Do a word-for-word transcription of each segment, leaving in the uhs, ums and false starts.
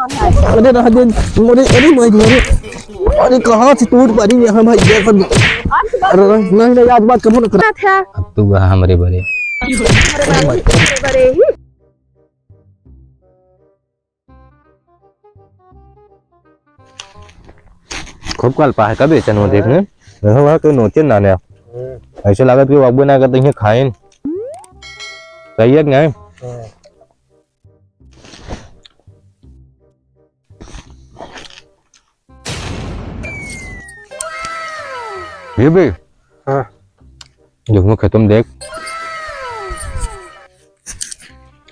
अरे रह दे, मोरे, अरे भाई, मोरे, अरे कहाँ से टूट पड़ी यहाँ भाई, ये सब। अरे रह, नहीं, नहीं, आज बात कबो न कर। क्या था? अब तू बा हमरे बरे। हमरे बरे, हमरे बरे ही। खूब कल पा है, कब बेचन हो देखने? देखो वहाँ कोई नोचे ना नया। ऐसे लागत कि वो अब्बे ना करते हैं खाइन। सही है कि नहीं? ये भी? हाँ। देखो खेतों में देख।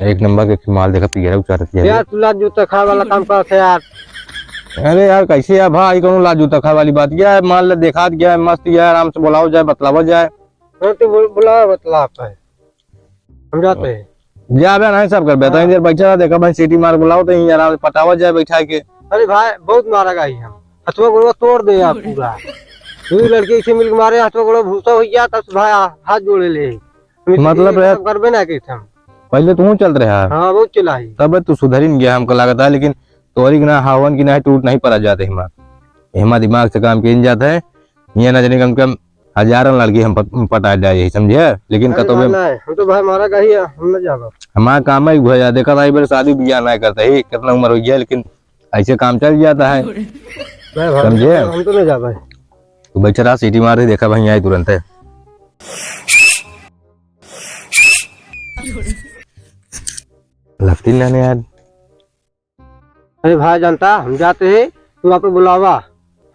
एक नंबर के माल देखा, पियरा उचारत गया। यार, तू लात जूता खाए वाला काम करत है यार। अरे यार, कैसे यार भाई, कौन लात जूता खाए वाली बात? क्या है, माल ले देखा गया है, मस्त गया है, आराम से बुलाओ जाए, बतलावा जाए। हाँ, तो बुल-, बुलाओ, बतलाओ का है। हम जाते हैं। जा बे, नहीं सब कर बे, हाँ। इधर बैठा रहा, देखा भाई, सीटी मार बुलाओ तो यहीं आराम से पटावा जाए बैठा के। अरे भाई, बहुत मारा गई हम। हथवा गोड़वा तोड़ दे आप पूरा। दो लड़के इसे मिलके मारे, हथवा गोड़वा भूसा हो गया, तब से भाई हाथ जोड़े ले। मतलब तो यार, सब करबे ना करते हम। पहले तू चलत रहा। हाँ, बहुत चला ही। तब तू सुधरिन गया हमको लगता है, लेकिन तोरी के ना हावन की ना टूट नहीं पड़ा जाते हिमा। हिमा दिमाग से काम किन जाता है। ये ना जाने कम से कम हजारन लड़की हम पट-, पटा जाए यही समझे, लेकिन अरे कतौ ना, बे ना, हम तो भाई मारा गई है, हम ना जाबो। हमारा काम है भैया, देखा था एक बार शादी ब्याह ना करते ही, कितना उम्र हो गया, लेकिन ऐसे काम चल जाता है। नहीं भाई, समझे? हम तो नहीं जाबो। तू बैठा रहा, सीटी मार दे, देखा भाई आई तुरंत है। लगती ना यार। अरे भाई जानता, हम जाते हैं, तू वहाँ पे बुलावा,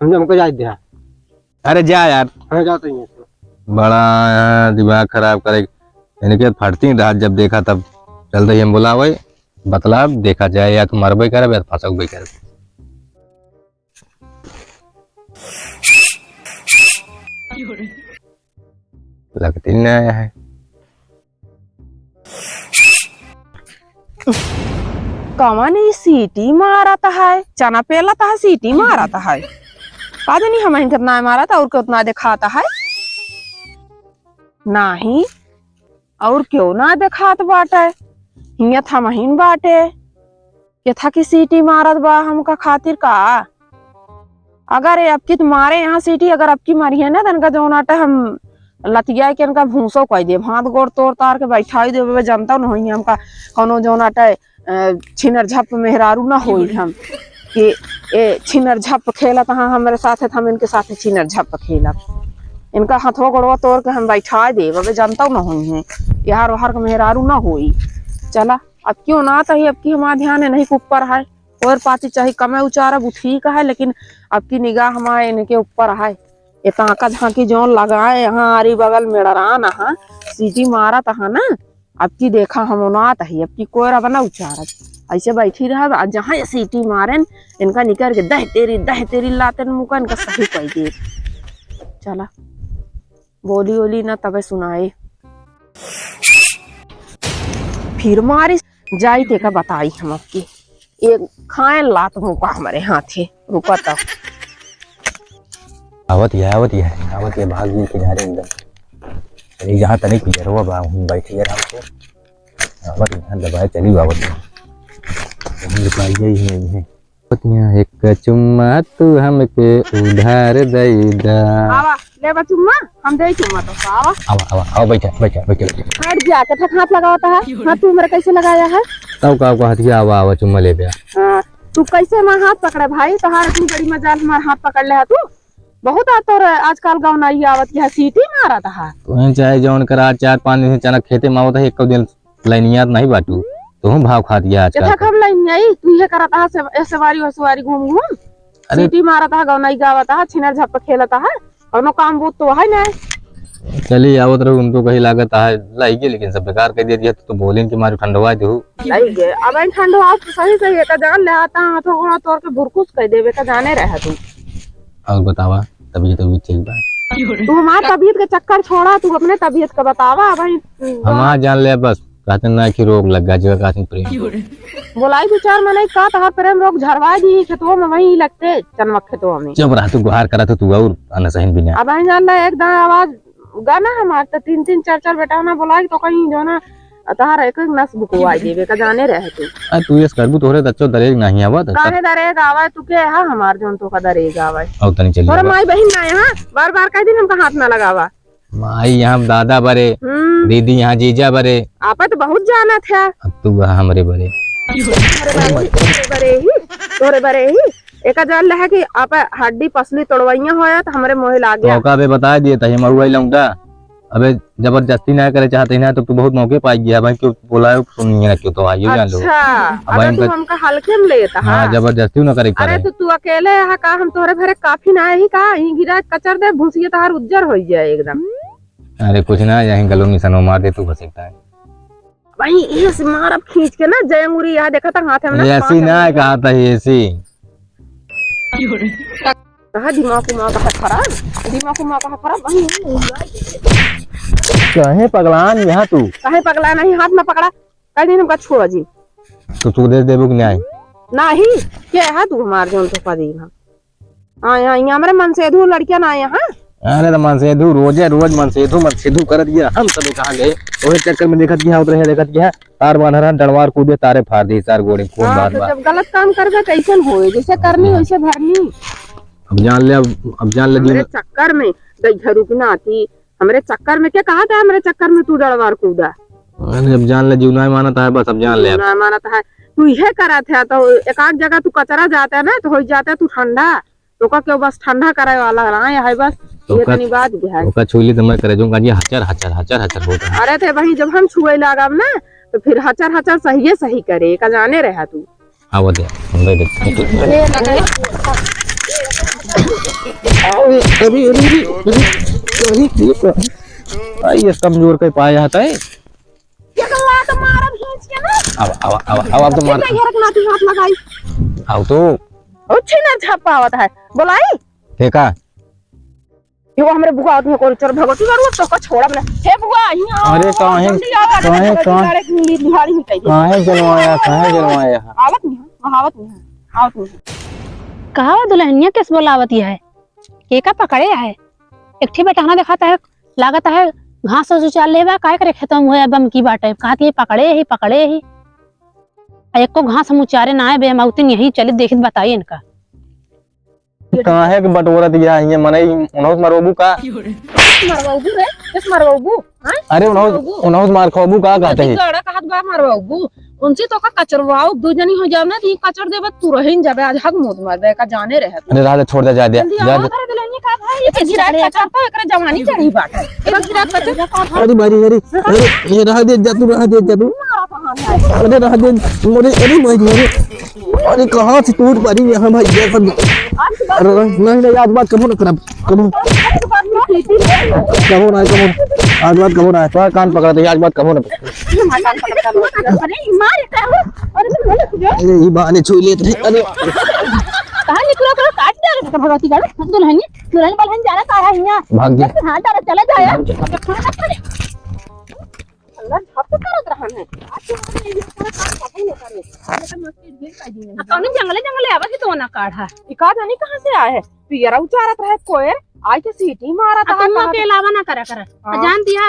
हम हमको जाए दे। अरे जा यार। हाँ, जाते हैं। बड़ा यहाँ दिमाग खराब करे, इनके फटती रहा, जब देखा तब चलते ही हम बुलावे, बतला देखा जाए, या तो मरबे करब या तो फंसबे करब। लगती नहीं आया है। कवन ई सीटी मारत है, चना पेलत है, सीटी मारत है। का जानी हमहिन कितना मारत और कितना देखात है। नाही, और क्यों ना देखात बाटे, हियाँ थमहिन बाटे। केथा की सीटी मारत बा हमका खातिर का? अगर ये अबकी तुम्हारे यहाँ सीटी, अगर अबकी मारी है ना, तो इनका जौन आटे हम लतिया के इनका भूसो कह देब, हाथ गोड़ तोड़ तार के बैठाई देब। जनता न होई हमका कौनो जौन आटे, अ, छिनर झप मेहरारू न होई हम कि ए छिनर झप खेलत हाँ हमरे साथे, हम इनके साथे छिनर झप खेलब। इनका हथवा गोड़वा तोड़ के हम बैठा देब, अबे जनता न होई है, यार ओहर के मेहरारू न होई। चला, अब क्यों ना तही, अब की हमार ध्यान है नहीं के ऊपर है, और पाती चाहे कमे उचारब उ ठीक है, लेकिन अब की निगाह हमारे इनके ऊपर है। ये ताका झांकी जौन लगाए यहाँ आरी बगल मेड़रान अहा, सीटी मारत अहा ना, अब की देखा हम ओनात ही, अब की कोयरा बना उचारत। ऐसे बैठी रहब, आ जहाँ ये सीटी मारेन, इनका निकर के दह तेरी, दह तेरी लातेन मुका, इनका सही कह दे। चला। बोली ओली ना तबे सुनाई। फिर मारी जाई तेका बताई हम आपकी। एक खाए लात मुका हमरे हाथे। रुका तब। आवत है, आवत है, आवत है, भाग गई किनारे एकदम। अरे जहाँ तनी पियरवा बा, हम बैठ गए आराम से। आवत है, यहाँ दबाए चली आवत है। हम लुकाई गई ही नहीं है। पतिया एक चुम्मा तू हमके उधार दई दा। आवा, ले बा चुम्मा, हम दे चुम्मा तो, आवा। आवा, आवा, आवा, बैठा, बैठा, बैठा, बैठा। हट जा, के हाथ लगावत है? हाथ तू मेरे कैसे लगाया है? तब का, का हाथ किया, आवा, आवा, चुम्मा ले बे। हाँ, तू कैसे हमार हाथ पकड़े भाई? तोहार इतनी बड़ी मजाल हमार हाथ पकड़ ले है तू? बहुत आ तोर आजकल गौनाई आवत है, सीटी मारत है। तू चाहे जौन करा, चार पाँच दिन से चना खेते में आवत है, एक दिन लाइनियात नहीं बाटू, तोहूँ भाव खात गया आजकल। देखा हम लाइन आई, तू ये करत हा से, ए सवारी ओ सवारी घूम घूम। अरे। सीटी मारत हा, गौनाई गावत हा, छिनर झप्प खेलत हा, कौनो काम बूत तो है नहीं। चली आवत रहू, उनको कहीं लागत हा लाई के, लेकिन सब बेकार कर दिया, तू तो बोलिन के मारे ठंडवा देहू। लाई के, अब इन ठंडवा तो सही सही है, का जान ले आता हा, तो थोड़ा तोर के भुरकुस कर देवे, का जाने रहे तू। और बतावा, तबीयत, तबीयत ठीक बा? तू हमार तबीयत के चक्कर छोड़ा, तू अपने तबीयत का बतावा भाई। हमार जान ले बस, कहते ना कि रोग लग गया, जो कहते प्रेम रोग। बोलाई दो चार मने का तहार प्रेम रोग झरवा दी खेतवा में, वहीं लगते चनवा खेतवा में। चुप रह तू, गुहार करा तो तू और अनसहिन बिना। अब हम जान ले एक दाना आवाज गाना हमार तो तीन तीन चार चार बेटा ना बोलाई तो कहीं जो ना आ तहार एक एक नस बुकवाई देबे का जाने रहे तू। आ तू यस करबू तोहरे त अच्छो दरेग नाही आवत। काहे दरेग आवे तू के हा हमार जौन तोका दरेग आवे। अउ तनी चली तोहरे आवा। माई बहिन ना यहाँ बार बार कह दिन हमका हाथ ना लगावा। माई यहाँ दादा बरे, हम्म। दीदी यहाँ जीजा बरे। आपा तो बहुत जानत है। अब तू हमरे बरे। तोहरे बरे ही, तोहरे बरे ही, तोहरे बरे ही। एका जान ले है कि आप हड्डी पसली तोड़वइया होया त हमरे मोहे लाग गया। तोका बे बता दिए त हम अउआई लौंडा। अबे जबरदस्ती ना करे चाहते ना तो तू बहुत मौके पाई गया भाई, क्यों बोलायो सुनिए ना क्यों तो आइयो जान लो। अच्छा, अब अबे तू इनका हमका हल्के में लेता हाँ, हाँ। जबरदस्ती ना करे अरे करे। तो तू अकेले यहाँ का हम तोहरे भरे काफी ना ही का यहीं गिरा कचर दे भूसिए तहार उज्जर हो जाए एकदम। अरे कुछ ना यहीं गलो निशानो मार दे तू बस एक टाइम। भाई ये से मार अब खींच के ना जय अंगूरी यहाँ देखा था हाथ में ना ऐसी पाँच ना अंगूरी। कहा था ऐसी। कहा दिमाग उमाग का खराब, दिमाग उमाग का खराब, वही है। काहे पगलान यहाँ तू? काहे पगला नहीं, हाथ में पकड़ा, कह दिन हमका छोड़ा जी। तो तू दे देबो कि नहीं? नहीं, के है तू हमार जौन तो पदी ना। हाँ, यहाँ, यहाँ हमरे मनसेधु लड़किया ना आए हैं। अरे तो मनसेधु रोजे रोज मनसेधु, मनसेधु करत गया, हम सब कहाँ गए? वही चक्कर में देखत गया, उतरे है, देखत गया, तार बांध रहा, डंडवार कूदे, तारे फाड़ दी, चार गोड़े, खून हाँ, बार तो बार। जब गलत काम करबे, कैसन होए? जैसे करनी, हाँ। वैसे भरनी। अब जान ले, अब, अब जान ले, हमरे जीवन चक्कर में, दई घरू की नाती, हमरे चक्कर में, क्या कहा था, हमरे चक्कर में तू डंडवार कूदा? अरे, अब जान ले, जीवना मानत है, बस, अब जान ले, अब। जीवना मानत है, तू इहे करत है, तो एक आध जगह तू कचरा जाता है ना, तो हो जाता है तू ठंडा, तो का क्यों बस ठंडा करे वाला ना है, बस, तो ये का, तनी बात भी है। ओका छुई ली तो मैं करे जाऊंगा, ये हचर, हचर, हचर, हचर होता है। अरे, ते वही जब हम छुए लागब ना, तो फिर हचर, हचर सहिए सही करे, का जाने रहा तू। आवत है, हम दे देते हैं। अरे, अरे, अरे, अरे, अरे, अरे, अरे, अरे, ये कमजोर के पाया हता है। ये गल्ला तो मारा भींच के ना। अब, अब, अब, अब, अब तो मार। ये रखना तू हाथ लगाई। अब तो। ओ, छीना छापा आवत है। बोलाई? देखा? यो हमरे बुआ आदमी को चोर भगवती करू तो का छोड़ब ना। हे बुआ, यहाँ अरे आओ, काहे, जल्दी आओ, काहे, भगवती काहे, गाड़े की नीली दिहाड़ी ही कह दे। काहे जलवाया, काहे जलवाया? आवत नहीं है, वहाँ आवत नहीं है, आवत नहीं है। कहा दुल्हनिया किस बोलावत है? के का पकड़े है? एक ठे बेटहना देखात है, लागत है घास उस उचार लेबा, काय करे खेतवा में हुए बम की बाटे, कहत है पकड़े ही, पकड़े ही। आ एको घास हम उचारे ना आए बे, हम औतिन यही चलित देखित बताई इनका। काहे के बटोरत गया है ये मनई, उन्हों से मरवाबू का? मरवाबू रे, किस मरवाबू? हाँ? अरे उन्हों, मरवाबू। उन्हों से मार खाबू का कहते हैं? गाड़ा कहत बा मरवाबू। उनसे तो का कचरवाओ, दो जनी हो जाओ ना, तो ये कचर देबा, तू रहिन जाबे, आज हक मौत मरबे, का जाने रहे तू। अरे रहा दे, छोड़ दे, जा दे, जल्दी जा आओ, दे। अरे दुल्हनिया का भाई, ये तो गिरा कचर तो एकरे जवानी चढ़ी बाटे। ये तो गिरा कचर। अरे भाई, अरे, अरे, ये रहा दे, जा तू, रहा दे, जा तू। मारा कहाँ है? अरे रहा दे, अरे, अरे भाई, अरे, अरे कहाँ से टूट पड़ी यहाँ भाई, ये सब। अरे, नहीं, नहीं, आज बात कबो ना करब। कबो, कबो ना, कबो ना। आज बात कबो ना, तो कान पकड़ा तो आज बात कबो ना। अरे, मार का हो? अरे, अरे, ये बहाने छुई लेत रहे। अरे। कहाँ निकलो, कहाँ काट दे, अरे, भगवती गढ़, दुल्हन, दुल्हन बलहन जाना कहाँ है यहाँ? भाग गया। हाँ, तारा चला जाए। अल्लाह, झप करत रहन है। आज तुम्हारे लिए पूरा काम खत्म न करे। ये तो मस्ती ढेर कर दी है। अब कौनो जंगले, जंगले आवा कि तो ना काढ़ा। ई का जानी कहाँ से आए है? पियरा उचारत रहे कोयर, आइ के सीटी मारत आ, रहा तुम कहत के अलावा ना करा, करा। हाँ। जान दिया,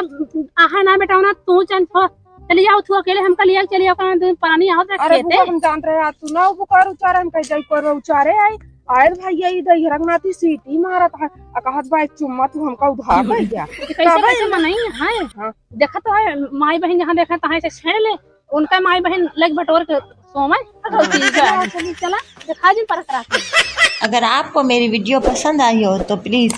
आहे ना बेटा, ना तू चल, चली जाओ, तू अकेले हमका लिया, चली जाओ, कहाँ दो प्राणी आवत रहे अरे खेते। बुआ, हम जानत रहे, आज तू ना वो कोयर उचारे, हम कह जाई कोयर उचारे आई। आयल भैया, ई दहिया रंगनाथी सीटी मारत है, आ कहत बा, "एक चुम्मा तू हमका उधार दे जा।" तो कैसे, तबे कैसे मनई है? हाँ। देखत है, माई बहिन जहाँ देखा तहाँ से छेड़ ले, उनका माई बहिन लग बटोर के सोवे। हाँ। ठीक है, चली, चला, देखा जिन परत रात में। अगर आपको मेरी वीडियो पसंद आई हो तो प्लीज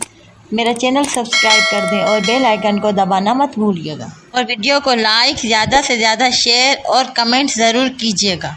मेरा चैनल सब्सक्राइब कर दें और बेल आइकन को दबाना मत भूलिएगा। और वीडियो को लाइक, ज़्यादा से ज़्यादा शेयर और कमेंट ज़रूर कीजिएगा।